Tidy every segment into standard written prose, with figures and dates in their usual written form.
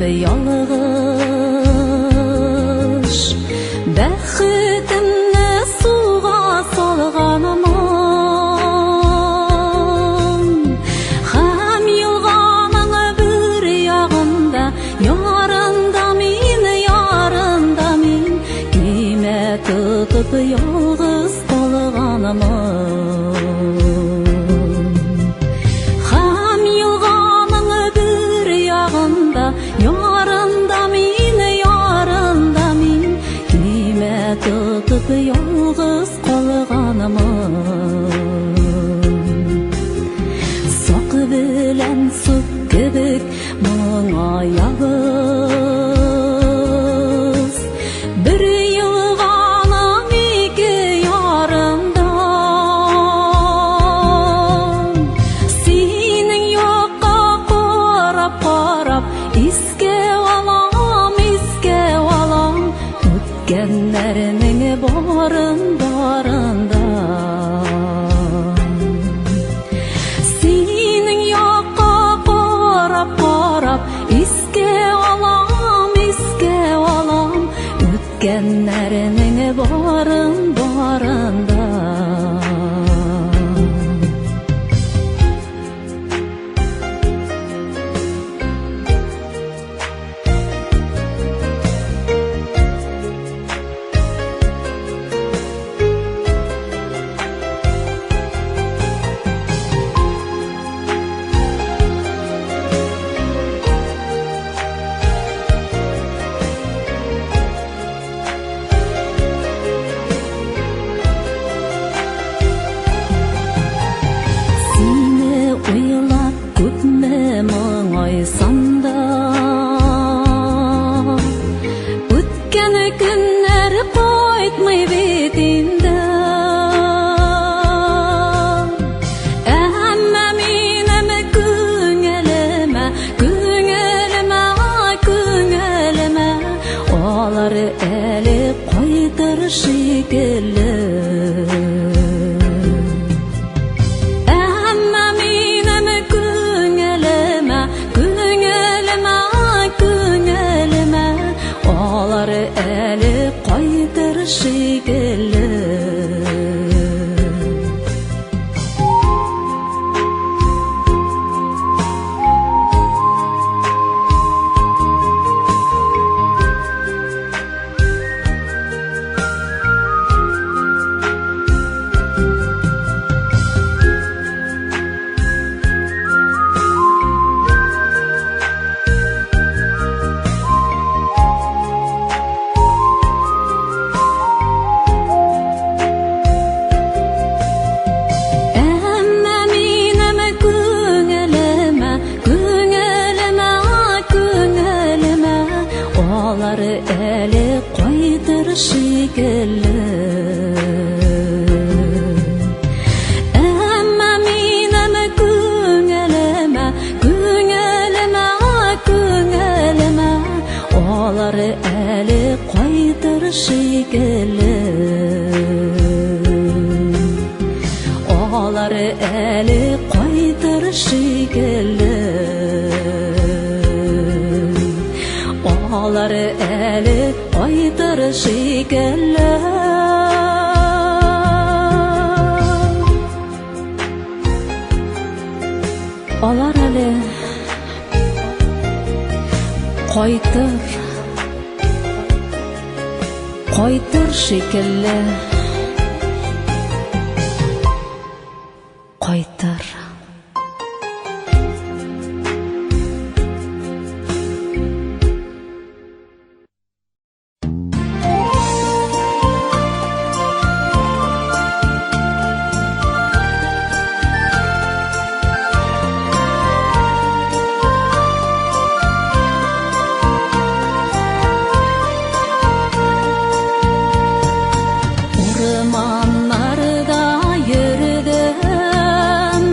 Ялгыш бәхетемне суга салганмын. Һәм елганың бер ягында, ярында мин, ярында мин, көймә тотып ялгыз калганмын. Һәм елганың бер ягында, ярында мин, ярында мин, көймә тотып ялгыз калганмын. Сак белән сук кебек моңаябыз. Бер елганың ике ярында. Синең якка карап-карап, искә алам, искә алам, үткәннәрнең барын, барын да. Синең якка карап-карап, искә алам, искә алам, үткәннәрнең барын, барын да. Сине уйлап күпме моңайсам да, үткән көннәр кайтмый бит инде. Әмма минем күңелемә, күңелемә, күңелемә алар әле кайтыр шикелле. Әмма минем күңелемә, күңелемә, күңелемә алар әле кайтыр шикелле. Әмма минем күңелемә, күңелемә, күңелемә алар әле кайтыр шикелле. Әмма минем күңелемә, күңелемә, күңелемә алар әле кайтыр шикелле. Алар әле кайтыр шикелле. Алар әле кайтыр шикелле. Алар әле кайтыр, кайтыр шикелле. Кайтыр. Урманнарда йөрдем,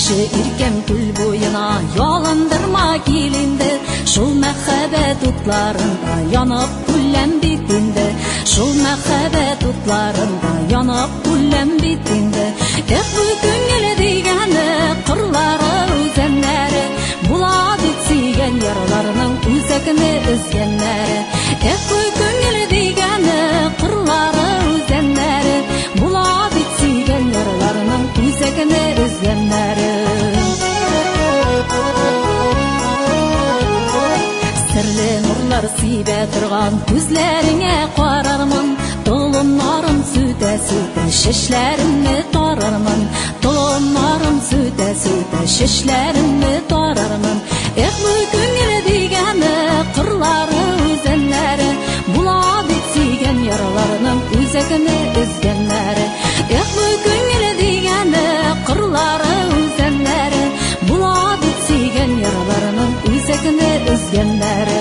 Килче иркәм күл буена, ялындырма кил инде. Шул мәхәббәт утларында янып үләм бит инде. Шул мәхәббәт утларында янып үләм бит инде. Эх, бу күңел дигәне, кырлары, үзәннәре, була бит сөйгән ярларның үзәкне өзгәннәре. Эх, бу күңел дигәне, кырлары, үзәннәре, була бит сөйгән ярларның үзәкне өзгәннәре. Серле нурлар сибә торган күзләреңә карармын, толымнарын сүтә-сүтә чәчләремне тарармын, толымнарын сүтә-сүтә чәчләремне тарармын. Эх, бу күңел дигәне, кырлары, үзәннәре, була бит сөйгән ярларның үзәкне өзгәннәре. Эх, бу күңел дигәне, кырлары, үзәннәре, була бит сөйгән ярларның үзәкне өзгәннәре.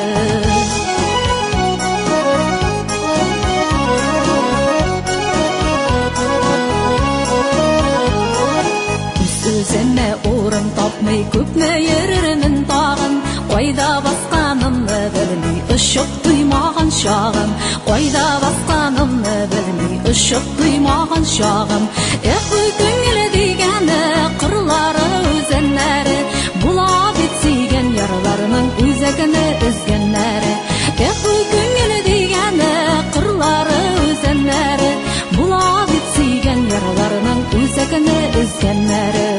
Үз-үземә урын тапмый күпме йөрермен тагын, кайда басканымны белми очып туймаган чагым, кайда басканымны белми очып туймаган чагым. Эх, бу күңел дигәне, кырлары, үзәннәре, була бит сөйгән ярларның үзәкне өзгәннәре. Эх, бу күңел дигәне, кырлары, үзәннәре, була бит сөйгән ярларның үзәкне өзгәннәре.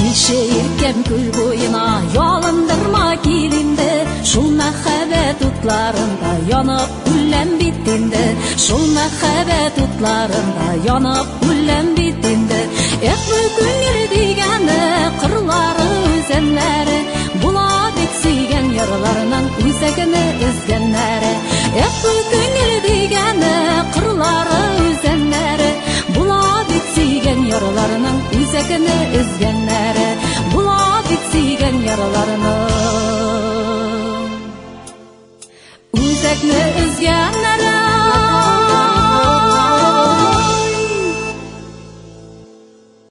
Килче иркәм күл буена, ялындырма кил инде. Шул мәхәббәт утларында янып үләм бит инде. Шул мәхәббәт утларында янып үләм бит инде. Эх, бу күңел дигәне, кырлары, үзәннәре, була бит сөйгән ярларның үзәгене өзгәннәре. Эх, бу күңел дигәне, кырлары, үзәннәре, була бит сөйгән ярларның үзәгене өзгәннәре. Була бит сөйгән ярларның үзәкне өзгәннәре.